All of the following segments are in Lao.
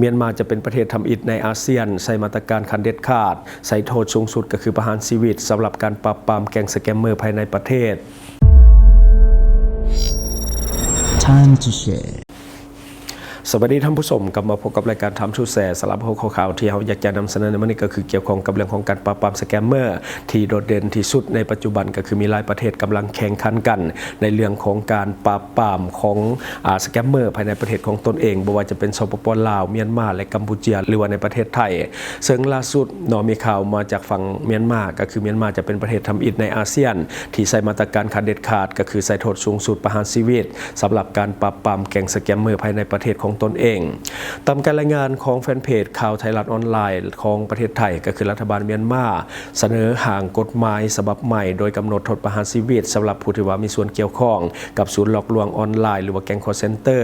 ມຽນມາຈະເປັນປະເທດທຳອິດໃນອາຊຽນ ໃຊ້ມາດຕະການຂັ້ນເດັດຂາດ, ໃຊ້ໂທດສູງສຸດກໍຄືປະຫານຊີວິດ ສຳລັບການປາບປາມແກ້ງສະແກມເມີພາຍໃນປະເທດ. Time to share. ສະບາຍດີທ່ານຜູ້ຊົມ, ກັບມາພົບກັບລາຍການ Time to Share. ສຳລັບຫົວຂໍ້ຂ່າວທີ່ເຮົາຢາກຈະນຳສະເໜີໃນມື້ນີ້ ກໍຄືກ່ຽວຂ້ອງກັບເລື່ອງຂອງການປາບປາມສະແກມເມີ ທີ່ໂດດເດັ່ນທີ່ສຸດໃນປັດຈຸບັນ ກໍຄືມີຫຼາຍປະເທດກຳລັງແຂ່ງຂັນກັນ ໃນເລື່ອງຂອງການປາບປາມຂອງ ອາ ສະແກມເມີພາຍໃນປະເທດຂອງຕົນເອງ, ບໍ່ວ່າຈະເປັນ ສປປ ລາວ, ມຽນມາ ແລະ ກຳປູເຈຍ ຫຼືວ່າໃນປະເທດໄທ. ເຊິ່ງລ່າສຸດເນາະ ມີຂ່າວມາຈາກຝັ່ງມຽນມາ, ກໍຄືມຽນມາຈະເປັນປະເທດທຳອິດໃນອາຊຽນ ທີ່ໃຊ້ມາດຕະການຂັ້ນເດັດຂາດ ກໍຄືໃຊ້ໂທດສູງສຸດປະຫານຊີວິດ ສຳລັບການປາບປາມແກ້ງສະແກມເມີພາຍໃນປະເທດຂອງຕົນເອງ. ຕາມການລາຍງານຂອງແຟນເພຈຂ່າວໄທລັດອອນລາຍຂອງປະເທດໄທ, ກໍຄືລັດຖະບານມຽນມາສະເໜີຮ່າງກົດໝາຍສະບັບໃໝ່ ໂດຍກຳນົດໂທດປະຫານຊີວິດ ສຳລັບຜູ້ທີ່ວ່າມີສ່ວນກ່ຽວຂ້ອງກັບສູນຫຼອກລວງອອນລາຍ ຫຼືວ່າແກ້ງຄໍເຊັນເຕີ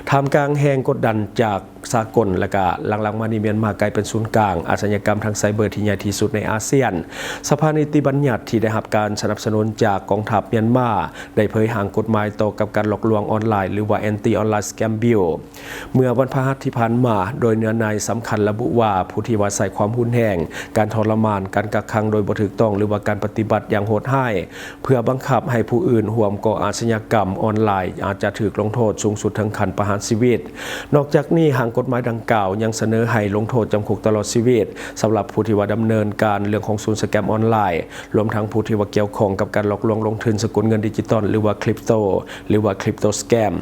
ທ່າມກາງແຮງກົດດັນຈາກ ສາກົນ ແລະ ກະຫຼັງໆມານີ້ ມຽນມາກາຍເປັນສູນກາງອາຊະຍາກຳທາງໄຊເບີທີ່ໃຫຍ່ທີ່ສຸດໃນອາຊຽນ. ສະພານິຕິບັນຍັດທີ່ໄດ້ຮັບການສະໜັບສະໜູນຈາກກອງທັບມຽນມາ ໄດ້ເຜີຍຮ່າງກົດໝາຍຕໍ່ກັບການຫຼອກລວງອອນລາຍ ຫຼືວ່າ Anti Online Scam Bill ເມື່ອວັນພະຫັດທີ່ຜ່ານມາ, ໂດຍເນື້ອໃນສຳຄັນລະບຸວ່າ ຜູ້ທີ່ວ່າໃຊ້ຄວາມຮຸນແຮງ, ການທໍລະມານ, ການກັກຂັງໂດຍບໍ່ຖືກຕ້ອງ ຫຼືວ່າການປະຕິບັດຢ່າງໂຫດຮ້າຍ ເພື່ອບັງຄັບໃຫ້ຜູ້ອື່ນຮ່ວມກໍ່ອາຊະຍາກຳອອນລາຍ ອາດຈະຖືກລົງໂທດສູງສຸດເຖິງຂັ້ນປະຫານຊີວິດ. ນອກຈາກນີ້, ຮ່າງກົດໝາຍດັ່ງກ່າວຍັງສະເໜີໃຫ້ລົງໂທດຈຳຄຸກຕະຫຼອດຊີວິດ ສຳລັບຜູ້ທີ່ວ່າດຳເນີນການເລື່ອງຂອງສູນສະແກມອອນລາຍ, ລວມທັງຜູ້ທີ່ວ່າກ່ຽວຂ້ອງກັບການຫຼອກລວງລົງທຶນສະກຸນເງິນດິຈິຕອນ ຫຼືວ່າ Crypto ຫຼືວ່າ Crypto Scam.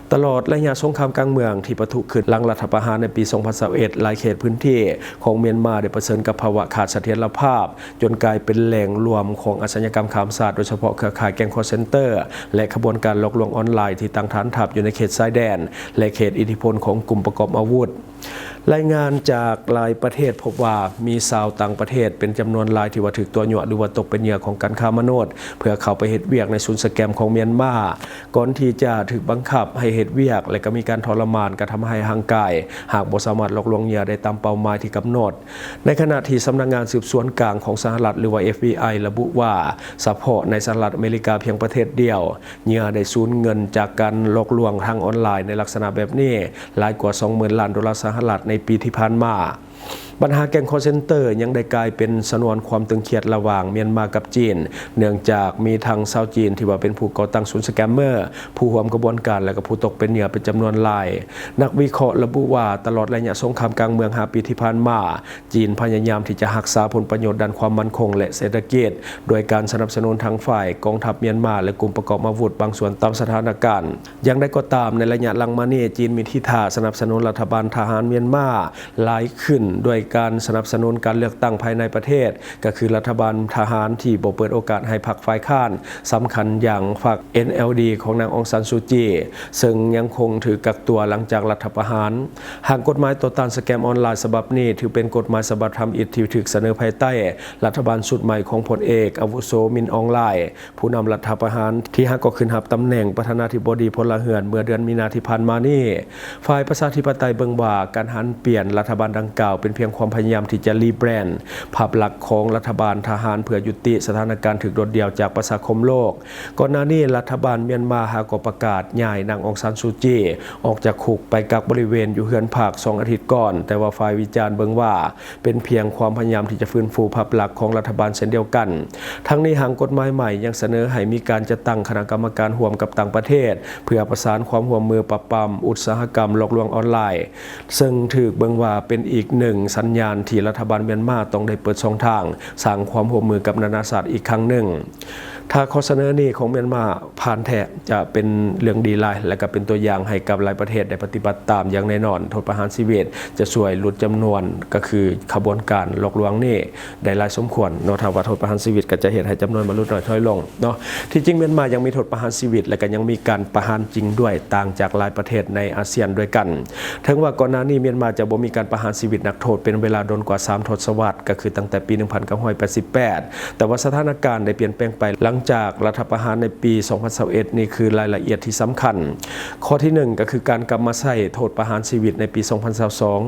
ຕະຫຼອດໄລຍະສົງຄາມກາງເມືອງທີ່ປະທຸຂຶ້ນຫຼັງລັດຖະປະຫານໃນປີສອງພັນຊາວເອັດ, ຫຼາຍເຂດພື້ນທີ່ຂອງມຽນມາໄດ້ປະເຊີນກັບພາວະຂາດສະຖຽນລະພາບ, ຈົນກາຍເປັນແຫຼ່ງລວມຂອງອາຊະຍາກຳຂ້າມຊາດ, ໂດຍສະເພາະເຄືອຂ່າຍແກ້ງຄໍເຊັນເຕີ ແລະ ຂະບວນການຫຼອກລວງອອນລາຍທີ່ຕັ້ງຖານທັບຢູ່ໃນເຂດຊາຍແດນ ແລະ ເຂດອິດທິພົນຂອງກຸ່ມປະກອບອາວຸດ. ລາຍງານຈາກຫຼາຍປະເທດພົບວ່າ ມີຊາວຕ່າງປະເທດເປັນຈຳນວນຫຼາຍທີ່ວ່າຖືກຕົວະຍົວະ ຫຼືວ່າຕົກເປັນເຫຍື່ອຂອງການຄ້າມະນຸດ ເພື່ອເຂົ້າໄປເຮັດວຽກໃນສູນສະແກມຂອງມຽນມາ. ກ່ອນທີ່ຈະຖືກບັງຄັບໃຫ້ເຮັດວຽກ ແລະ ກໍມີການທໍລະມານ, ກະທຳຮ້າຍຮ່າງກາຍ, ຫາກບໍ່ສາມາດຫຼອກລວງເຫຍື່ອໄດ້ຕາມເປົ້າໝາຍທີ່ກຳນົດ. ໃນຂະນະທີ່ສຳນັກງານສືບສວນກາງຂອງສະຫະລັດ ຫຼືວ່າ ເອັຟບີໄອ ລະບຸວ່າ ສະເພາະໃນສະຫະລັດອາເມລິກາພຽງປະເທດດຽວ, ເຫຍື່ອໄດ້ສູນເງິນຈາກການຫຼອກລວງທາງອອນລາຍໃນລັກສະນະແບບນີ້ຫຼາຍກວ່າສອງໝື່ນລ້ານໂດລາສະຫະລັດໃນປີທີ່ຜ່ານມາ. ບັນຫາແກ້ງຄໍເຊັນເຕີຍັງໄດ້ກາຍເປັນຊະນວນຄວາມຕຶງຄຽດລະຫວ່າງມຽນມາກັບຈີນ, ເນື່ອງຈາກມີທັງຊາວຈີນທີ່ວ່າເປັນຜູ້ກໍ່ຕັ້ງສູນສະແກມເມີ, ຜູ້ຮ່ວມຂະບວນການ ແລະ ກໍຜູ້ຕົກເປັນເຫຍື່ອເປັນຈຳນວນຫຼາຍ. ນັກວິເຄາະລະບຸວ່າ ຕະຫຼອດໄລຍະສົງຄາມກາງເມືອງຫ້າປີທີ່ຜ່ານມາ, ຈີນພະຍາຍາມທີ່ຈະຮັກສາຜົນປະໂຫຍດດ້ານຄວາມໝັ້ນຄົງ ແລະ ເສດຖະກິດ ດ້ວຍການສະໜັບສະໜູນທາງຝ່າຍກອງທັບມຽນມາ ແລະ ກຸ່ມປະກອບອາວຸດບາງສ່ວນຕາມສະຖານະການ. ຢ່າງໃດກໍຕາມ, ໃນໄລຍະຫຼັງມານີ້, ຈີນມີທີທ່າສະໜັບສະໜູນລັດຖະບານທະຫານມຽນມາຫຼາຍຂຶ້ນ ດ້ວຍການສະໜັບສະໜູນການເລືອກຕັ້ງພາຍໃນປະເທດ, ກໍຄືລັດຖະບານທະຫານທີ່ບໍ່ເປີດໂອກາດໃຫ້ພັກຝ່າຍຄ້ານສຳຄັນຢ່າງພັກ ເອັນແອລດີ ຂອງນາງ ອອງຊານ ຊູຈີ ເຊິ່ງຍັງຄົງຖືກກັກຕົວຫຼັງຈາກລັດຖະປະຫານ. ຮ່າງກົດໝາຍຕໍ່ຕ້ານສະແກມອອນລາຍສະບັບນີ້ ຖືເປັນກົດໝາຍສະບັບທຳອິດທີ່ຖືກສະເໜີພາຍໃຕ້ລັດຖະບານຊຸດໃໝ່ຂອງພົນເອກອາວຸໂສ ມິນ ອອງ ລາຍ, ຜູ້ນຳລັດຖະປະຫານທີ່ຫາກໍຂຶ້ນຮັບຕຳແໜ່ງປະທານາທິບໍດີພົນລະເຮືອນເມື່ອເດືອນມີນາທີ່ຜ່ານມານີ້. ຝ່າຍປະຊາທິປະໄຕເບິ່ງວ່າ ການຫັນປ່ຽນລັດຖະບານດັ່ງກ່າວເປັນພຽງຄວາມພະຍາຍາມທີ່ຈະຣີແບຣນພາບລັກຂອງລັດຖະບານທະຫານ ເພື່ອຍຸຕິສະຖານະການຖືກໂດດດ່ຽວຈາກປະຊາຄົມໂລກ. ກ່ອນໜ້ານີ້, ລັດຖະບານມຽນມາຫາກໍປະກາດຍ້າຍນາງ ອອງຊານ ຊູຈີ ອອກຈາກຄຸກໄປກັກບໍລິເວນຢູ່ເຮືອນພັກສອງອາທິດກ່ອນ, ແຕ່ວ່າຝ່າຍວິຈານເບິ່ງວ່າ ເປັນພຽງຄວາມພະຍາຍາມທີ່ຈະຟື້ນຟູພາບລັກຂອງລັດຖະບານເຊັ່ນດຽວກັນ. ທັງນີ້, ຮ່າງກົດໝາຍໃໝ່ຍັງສະເໜີໃຫ້ມີການຈັດຕັ້ງຄະນະກຳມະການຮ່ວມກັບຕ່າງປະເທດ ເພື່ອປະສານຄວາມຮ່ວມມືປາບປາມອຸດສາຫະກຳຫຼອກລວງອອນລາຍ, ເຊິ່ງຖືກເບິ່ງວ່າເປັນອີກໜຶ່ງສັນຍານທີ່ລັດຖະບານມຽນມາຕ້ອງໄດ້ເປີດຊ່ອງທາງສ້າງຄວາມຮ່ວມມືກັບນານາຊາດອີກຄັ້ງໜຶ່ງ. ຖ້າຂໍ້ສະເໜີນີ້ຂອງມຽນມາຜ່ານແທ້ ຈະເປັນເລື່ອງດີຫຼາຍ ແລະ ກໍເປັນຕົວຢ່າງໃຫ້ກັບຫຼາຍປະເທດໄດ້ປະຕິບັດຕາມຢ່າງແນ່ນອນ. ໂທດປະຫານຊີວິດຈະຊ່ວຍຫຼຸດຈຳນວນ ກໍຄືຂະບວນການຫຼອກລວງນີ້ໄດ້ຫຼາຍສົມຄວນເນາະ. ຖ້າວ່າໂທດປະຫານຊີວິດກໍຈະເຮັດໃຫ້ຈຳນວນມະນຸດນ້ອຍຖອຍລົງເນາະ. ທີ່ຈິງມຽນມາຍັງມີໂທດປະຫານຊີວິດ ແລະ ກໍຍັງມີການປະຫານຈິງດ້ວຍ ຕ່າງຈາກຫຼາຍປະເທດໃນອາຊຽນດ້ວຍກັນ. ເຖິງວ່າກ່ອນໜ້ານີ້ມຽນມາຈະບໍ່ມີການປະຫານຊີວິດນັກໂທດເປັນເວລາດົນກວ່າສາມທົດສະວັດ, ກໍຄືຕັ້ງແຕ່ປີໜຶ່ງພັນເກົ້າຮ້ອຍແປດສິບແປດ, ແຕ່ວ່າສະຖານະການໄດ້ປ່ຽນແປງໄປຫຼັງ ຈາກລັດຖະປະຫານໃນປີສອງພັນຊາວເອັດ ນີ້ຄືລາຍລະອຽດທີ່ສຳຄັນ. ຂໍ້ທີໜຶ່ງ ກໍຄືການກັບມາໃຊ້ໂທດປະຫານຊີວິດໃນປີສອງພັນຊາວສອງ.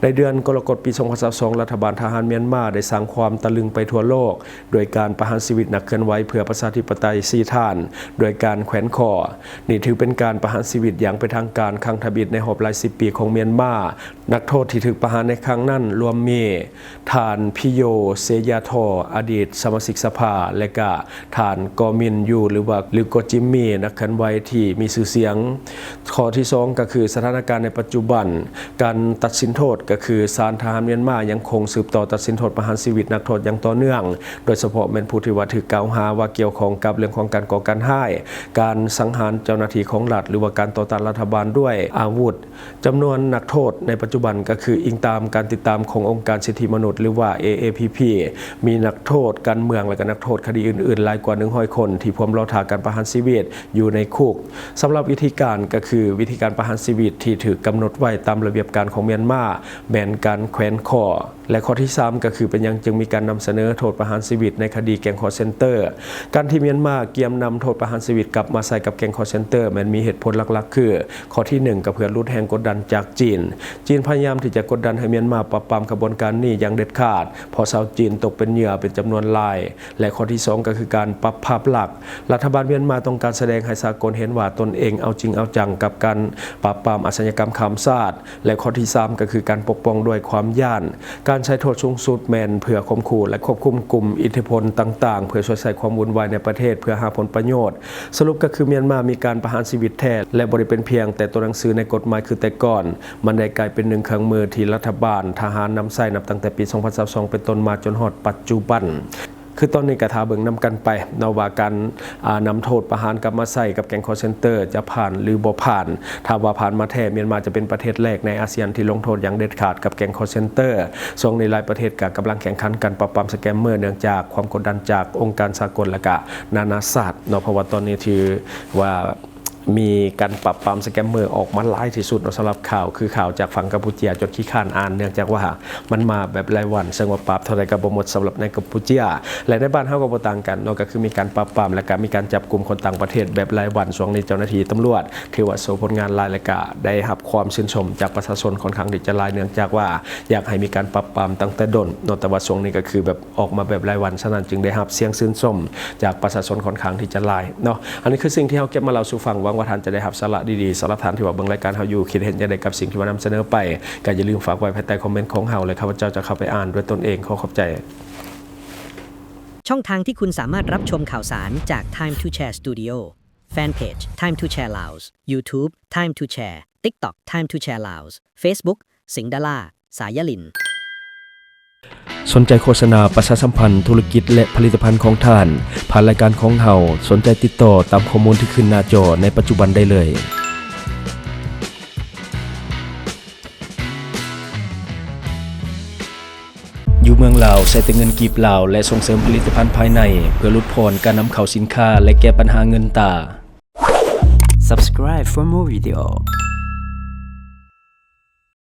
ໃນເດືອນກໍລະກົດປີສອງພັນຊາວສອງ ລັດຖະບານທະຫານມຽນມາໄດ້ສ້າງຄວາມຕະລຶງໄປທົ່ວໂລກ ໂດຍການປະຫານຊີວິດນັກເຄື່ອນໄຫວເພື່ອປະຊາທິປະໄຕສີ່ທ່ານ ໂດຍການແຂວນຄໍ. ນີ້ຖືເປັນການປະຫານຊີວິດຢ່າງເປັນທາງການຄັ້ງທຳອິດໃນຮອບຫຼາຍສິບປີຂອງມຽນມາ. ນັກໂທດທີ່ຖືກປະຫານໃນຄັ້ງນັ້ນລວມມີ ທ່ານ ພິໂຍ ເຊຍາທໍ ອະດີດສະມາຊິກສະພາ ແລະກະທ່ານ ກໍມິນ ຢູ ຫຼືວ່າ ຫຼືກໍຈິມມີ ນັກເຄື່ອນໄຫວທີ່ມີຊື່ສຽງ. ຂໍ້ທີສອງ ກໍຄືສະຖານະການໃນປັດຈຸບັນ. ການຕັດສິນໂທດ ກໍຄືສານທະຫານມຽນມາຍັງຄົງສືບຕໍ່ຕັດສິນໂທດປະຫານຊີວິດນັກໂທດຢ່າງຕໍ່ເນື່ອງ, ໂດຍສະເພາະແມ່ນຜູ້ທີ່ວ່າຖືກກ່າວຫາວ່າກ່ຽວຂ້ອງກັບເລື່ອງຂອງການກໍ່ການຮ້າຍ, ການສັງຫານເຈົ້າໜ້າທີ່ຂອງລັດ ຫຼືວ່າການຕໍ່ຕ້ານລັດຖະບານດ້ວຍອາວຸດ. ຈຳນວນນັກໂທດໃນປັດຈຸບັນກໍຄື, ອີງຕາມການຕິດຕາມຂອງອົງການສິດທິມະນຸດ ຫຼືວ່າ ເອ ເອ ພີ ພີ ມີນັກໂທດການເມືອງ ແລະກະນັກໂທດຄະດີອື່ນໆຫຼາຍກວ່າໜຶ່ງຮ້ອຍຄົນ ທີ່ພວມລໍຖ້າການປະຫານຊີວິດຢູ່ໃນຄຸກ. ສຳລັບວິທີການກໍຄື, ວິທີການປະຫານຊີວິດທີ່ຖືກກຳນົດໄວ້ຕາມລະບຽບການຂອງມຽນມາ ແມ່ນການແຂວນຄໍ. ແລະ ຂໍ້ທີສາມ ກໍຄື ເປັນຫຍັງຈຶ່ງມີການນຳສະເໜີໂທດປະຫານຊີວິດໃນຄະດີແກ້ງຄໍເຊັນເຕີ? ການທີ່ມຽນມາກຽມນຳໂທດປະຫານຊີວິດກັບມາໃຊ້ກັບແກ້ງຄໍເຊັນເຕີ ແມ່ນມີເຫດຜົນຫຼັກໆຄື, ຂໍ້ທີໜຶ່ງ ກໍເພື່ອຫຼຸດແຮງກົດດັນຈາກຈີນ. ຈີນພະຍາຍາມທີ່ຈະກົດດັນໃຫ້ມຽນມາປັບປາມຂະບວນການນີ້ຢ່າງເດັດຂາດ, ເພາະຊາວຈີນຕົກເປັນເຫຍື່ອເປັນຈຳນວນຫຼາຍ. ແລະ ຂໍ້ທີສອງ ກໍຄືການປັບພາບລັກ. ລັດຖະບານມຽນມາຕ້ອງການສະແດງໃຫ້ສາກົນເຫັນວ່າຕົນເອງເອົາຈິງເອົາຈັງກັບການປາບປາມອາຊະຍາກຳຂ້າມຊາດ. ແລະ ຂໍ້ທີສາມ ກໍຄືການປົກປ້ອງດ້ວຍຄວາມຢ້ານ. ການໃຊ້ໂທດສູງສຸດແມ່ນເພື່ອຂົ່ມຂູ່ ແລະ ຄວບຄຸມກຸ່ມອິດທິພົນຕ່າງໆ ເພື່ອຊວຍໃຊ້ຄວາມວຸ່ນວາຍໃນປະເທດເພື່ອຫາຜົນປະໂຫຍດ. ສະຫຼຸບກໍຄືມຽນມາມີການປະຫານຊີວິດແທ້ ແລະ ບໍ່ໄດ້ເປັນພຽງແຕ່ຕົວໜັງສືໃນກົດໝາຍຄືແຕ່ກ່ອນ. ມັນໄດ້ກາຍເປັນໜຶ່ງເຄື່ອງມືທີ່ລັດຖະບານທະຫານນຳໃຊ້ນັບຕັ້ງແຕ່ປີສອງພັນຊາວສອງເປັນຕົ້ນມາຈົນຮອດປັດຈຸບັນ. ຄືຕອນນີ້ກໍຖ້າເບິ່ງນຳກັນໄປເນາະ ວ່າການ ອ່າ ນຳໂທດປະຫານກັບມາໃຊ້ກັບແກ້ງຄໍເຊັນເຕີຈະຜ່ານ ຫຼື ບໍ່ຜ່ານ. ຖ້າວ່າຜ່ານມາແທ້, ມຽນມາຈະເປັນປະເທດແລກໃນອາຊຽນທີ່ລົງໂທດຢ່າງເດັດຂາດກັບແກ້ງຄໍເຊັນເຕີ. ຊ່ວງນີ້ຫຼາຍປະເທດກໍກຳລັງແຂ່ງຂັນກັນປາບປາມສະແກມເມີ ເນື່ອງຈາກຄວາມກົດດັນຈາກອົງການສາກົນ ແລະ ກະນານາຊາດເນາະ, ເພາະວ່າຕອນນີ້ຖືວ່າ ມີການປາບປາມສະແກມເມີອອກມາຫຼາຍທີ່ສຸດເນາະ. ສຳລັບຂ່າວ ຄືຂ່າວຈາກຝັ່ງກຳປູເຈຍ ຈົນຂີ້ຄ້ານອ່ານ ເນື່ອງຈາກວ່າມັນມາແບບລາຍວັນ, ເຊິ່ງວ່າປາບເທົ່າໃດກໍບໍ່ໝົດສຳລັບໃນກຳປູເຈຍ. ແລະ ໃນບ້ານເຮົາກໍບໍ່ຕ່າງກັນເນາະ, ກໍຄືມີການປາບປາມ ແລະ ກະມີການຈັບກຸມຄົນຕ່າງປະເທດແບບລາຍວັນ. ຊ່ວງນີ້ເຈົ້າໜ້າທີ່ຕຳຫຼວດຖືວ່າໂຊຜົນງານຫຼາຍ ແລະ ກະໄດ້ຮັບຄວາມຊື່ນຊົມຈາກປະຊາຊົນຂ້ອນຂ້າງທີ່ຈະຫຼາຍ, ເນື່ອງຈາກວ່າຢາກໃຫ້ມີການປາບປາມຕັ້ງແຕ່ດົນເນາະ, ແຕ່ວ່າຊ່ວງນີ້ກໍຄືແບບ ອອກມາແບບລາຍວັນ, ສະນັ້ນຈຶ່ງໄດ້ຮັບສຽງຊື່ນຊົມຈາກປະຊາຊົນຂ້ອນຂ້າງທີ່ຈະຫຼາຍເນາະ. ອັນນີ້ຄືສິ່ງທີ່ເຮົາເກັບມາເລົ່າສູ່ຟັງ, ຫວັງວ່າທ່ານຈະໄດ້ຮັບສາລະດີໆ. ສຳລັບທ່ານທີ່ວ່າເບິ່ງລາຍການເຮົາຢູ່, ຄິດເຫັນຈັ່ງໃດກັບສິ່ງທີ່ວ່ານຳສະເໜີໄປ, ກໍຢ່າລືມຝາກໄວ້ພາຍໃຕ້ຄອມເມັນຂອງເຮົາ ແລະ ຂ້າພະເຈົ້າຈະເຂົ້າໄປອ່ານດ້ວຍຕົນເອງ. ຂໍຂອບໃຈ. ຊ່ອງທາງທີ່คุณสามารถรับชมข่าวสารจาก Time to Share Studio, Fanpage Time to Share Laos, YouTube Time to Share, TikTok Time to Share Laos, Facebook สิงห์ดารา สายลิน ສົນໃຈໂຄສະນາປະຊາສຳພັນທຸລະກິດ ແລະ ຜະລິດຕະພັນຂອງທ່ານ ຜ່ານລາຍການຂອງເຮົາ, ສົນໃຈຕິດຕໍ່ຕາມຂໍ້ມູນທີ່ຂຶ້ນໜ້າຈໍໃນປັດຈຸບັນໄດ້ເລີຍ. ຢູ່ເມືອງລາວ ໃຊ້ແຕ່ເງິນກີບລາວ ແລະ ສົ່ງເສີມຜະລິດຕະພັນພາຍໃນ ເພື່ອຫຼຸດຜ່ອນການນຳເຂົ້າສິນຄ້າ ແລະ ແກ້ບັນຫາເງິນຕາ. Subscribe for more video.